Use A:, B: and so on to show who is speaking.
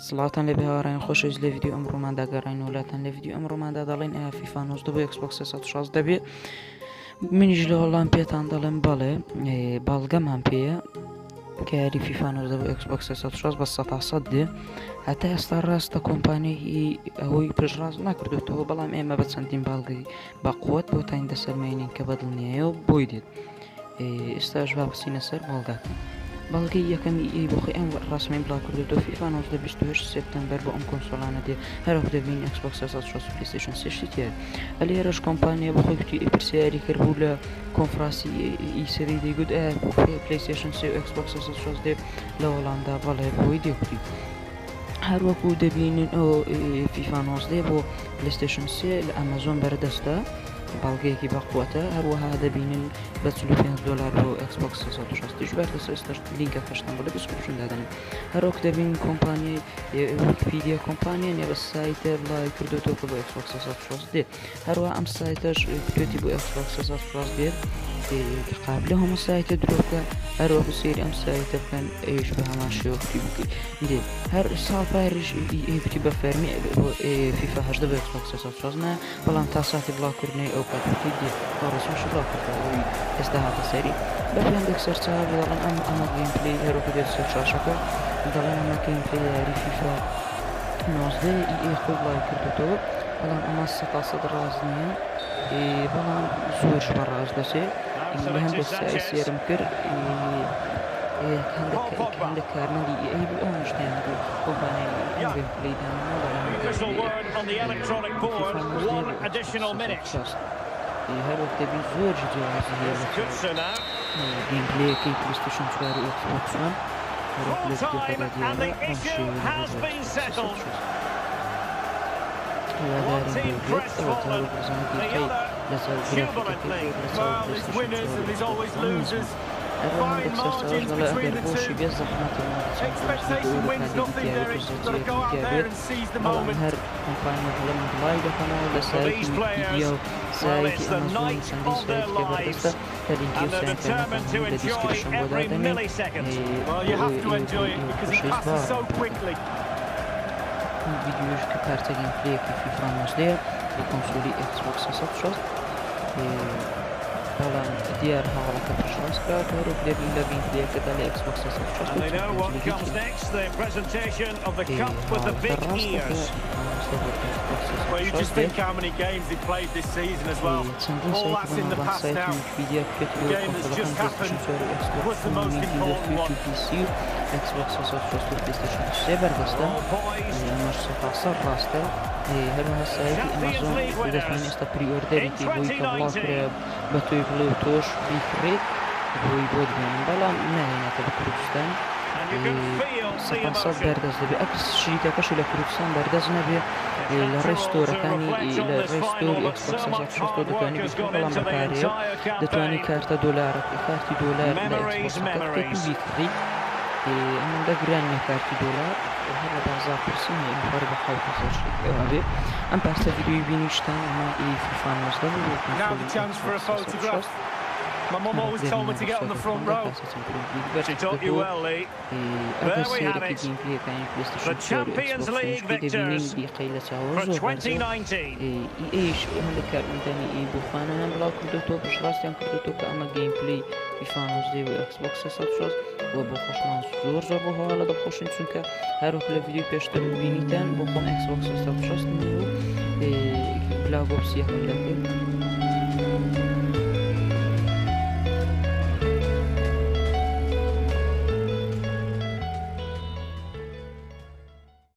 A: سڵاوتان لێبێ هاوڕێیان خۆشەویست لە ڤیدیۆ ئەمڕۆماندا گەڕاینەوە لاتان لە ڤیدیۆ ئەمڕۆماندا دەڵێن ئایا فیفا 19 بۆ ئێکس بۆکس 360 دەبێ منیش لە وەڵام پێتان دەڵێم بەڵێ بەڵگەمان پێیە کە یاری فیفا 19 بۆ ئێکس بۆکس 360 بە 100 دێ هەتا ئێستا ڕاستە کۆمپانیای ئەوەی پشتڕاست نەکردوێتەوە بەڵام ئێمە بە چەندین بەڵگەی بەقوت بۆتان دەسەلمێنین کە بەدڵنیایەوە بۆی دێت ئێستاش با بچینە سەر بەڵگەکان. بەڵگەی یەکەمی EA بۆ خۆی ئەم ڕەسمی بڵاو کردۆتەوە فیفا 19 28 سێپتەمبەر بۆ ئەم کۆنسۆڵانە دێ هەروەک دەبینین ئێکس بۆکس 360 و پلەیستەیشن 3 شتی تیایە ئەلێرەش کۆمپانیا بۆ خۆی گوتی پرسیاری کرد بوو لە کۆنفراسی ئی سری دەیگوت ئایا پلەیستەیشن 3 و ئێکس بۆکس 360 دێ لە وەڵامدا بەڵێ بۆی دێ گوتی هەروەکو دەبینن ئەو فیفا 19 بۆ پلەیستەیشن 3 لە ئەمەزۆن بەردەستە بەڵگەیەکی بەقوەتە هەروەها دەبینن بە 45 دۆلار بۆ ئێکس بۆکس 360 یش بەردەستە ئێستاش لینکەکەشتان بۆ لە description دادەنێم هەروەک دەبینن کۆمپانیای ویکیپیدیا کۆمپانیا نیە بە سایتە بڵاوی کردوتەوە کە بۆ ئێکس بۆکس 360 دێت هەروە ئەم سایتەش کوێتی بۆ ئێکس بۆکس 360 دێت قابلە هەموو سایتە درۆ بکە هەروەکو سەیری ئەم سایتە بکەن ئەویش بە هەمان شێوە کوتی بکەیت دێت هەر ساڵ پاریش کوتی بە فەرمی فیفا 18 بۆ ئێکس بۆکس 360 نایە بەڵام تا ساتی بڵاوکردنەوەی ئەو کات وتی دێ بە ڕەسمیشی بڵاو کردەوە ئەوی ئێستا هاتە سەری بە هەندێک سەرچاوە دەڵێن ئەم ئەمە gameplay هەروەکو دێت سەر شاشەکە دەڵێن ئەمە gameplay یاری فیفا 19 EA خۆی بڵاوی کردوتەوە بەڵام ئەمە سەتا سەد ڕاست نییە بەڵام زۆرش بە ڕاست دەچێت لە هەندێک سای سێرم کرد هەندێک کارمەندی EA بوو ئەوانش دەیان گوت کۆمپانیای ئەم gameplay داناوە بەڵام هەروەک دەبی زۆر جیاوازی هەیە لە gameplay ەکەی پلەیستەیشن 4 و ئێکس بۆکس وەن هەروەک لە ڤیدیۆکەدا دیارە بەم شێوەیە هیوادارین بۆ بێت ئەوە تا وەک بزانە دیقەی لەسەر گرافیکەکەی زۆر لە چاو پلەیستەیشن 4 و ئێکس بۆکس وەن نزمە. هەروەها هەندێک سەرچاوەش دەڵێ ئەگەر بۆشی بێت زەحمەتە بێت بەڵام هەر کۆمپانیا دەڵێ من بڵاوی دەکەمەوە لە سایتی ویکیپیدیا و سایتی ئەمەزۆن و چەندین سایتی کە بەردەستە کە لینکی و سایتەکانتان هەموو لە description بۆ دادەنێم خۆشەویست باوەڕم پێ بکەن. ئەم ڤیدیۆیەش کە پارچە gameplay ەکی فیفا 19 بۆ کۆنسۆلی ئێکس بۆکس 360 بەڵام دیار هەواڵەکە پشتڕاست کراوەتەوە هەروەک دەبین لە gameplay ەکەدا لە ئێکس بۆکس 360
B: And they know what comes next, the presentation of the cup with the big ears.
C: Well, you just think how many games he played this season as well.
A: چەندین
C: All
A: سایتی
C: that's in the
A: بەناوبانگ
C: past
A: سایتی
C: now.
A: ویکیپیدیا
C: The game that's just happened was the most important one.
A: PC و ئێکس بۆکس 360 و پلەیستەیشن 3 بەردەستە
B: All poised.
A: ئەمەش سەتا ڕاستە هەروەها سایتی
B: Champions
A: ئەمازۆن
B: League
A: دەتوانین
B: winners
A: ئێستا pre-order ی
B: in
A: کەی بۆی کە بڵاو
B: 2019.
A: کرایە بە تۆی بڵێ و تۆش بیکڕیت بۆی بۆت بێنن بەڵام ناهێنێتە بە کوردستان
B: And you can feel the
A: سەتا سەد
B: emotion.
A: بەردەست دەبێ ئەگەر شریتەکەشی لە کوردستان بەردەست نەبێ
B: It's
A: لە ڕێی
B: natural to
A: store ەکانی
B: reflect on
A: لە
B: this
A: ڕێی
B: final,
A: store ی
B: but
A: ئێکس بۆکس
B: so much
A: 360
B: hard work
A: دەتوانانی
B: has
A: بیکڕی
B: gone
A: بەڵام
B: into
A: بە
B: the
A: پارەیە
B: entire
A: دەتوانی
B: campaign.
A: کارتە دۆلارە کارتی دۆلار لە ئێکس
B: Memories,
A: بۆکسەکە بکەیت و
B: memories.
A: بیکڕی ئەمەندە گران نییە کارتی دۆلار هەر لە بازاڕ پرسی نییە ئەم بە 7000 شتێک ئەوە بێ ئەم پارچە ڤیدیۆی بینیشتان ئەمە ئی فیفا 19 بوو بۆ
C: Now the
A: کۆنسۆلی
C: chance for a
A: ئێکس بۆکس
C: photograph.
A: 360
C: My mum always told me to get on the front row.
B: She taught you well, Lee.
A: ئەگەر
B: There we have
A: سەیرێکی
B: it.
A: gameplay ەکانی
B: The
A: پلەیستەیشن 4 و
B: Champions
A: ئێکس بۆکس
B: League
A: دەبینین
B: victors
A: دیقەی لە چاوە
B: for
A: زۆر بەرزە
B: 2019.
A: ئیش هەندێک کارمەندانی ئی بۆ خۆیانیان بڵاو کردوتەوە پشتڕاستیان کردوتەوە کە ئەمە gameplay فیفا 19 و ئێکس بۆکس 360 و بۆ خۆشمان زۆر زۆر بۆ هەواڵە دڵخۆشین چونکە هەروەک لە ڤیدیۆی پێشتر بینیتان بۆ خۆم ئێکس بۆکس 360 بوو Black Ops یەکەم دەکرد.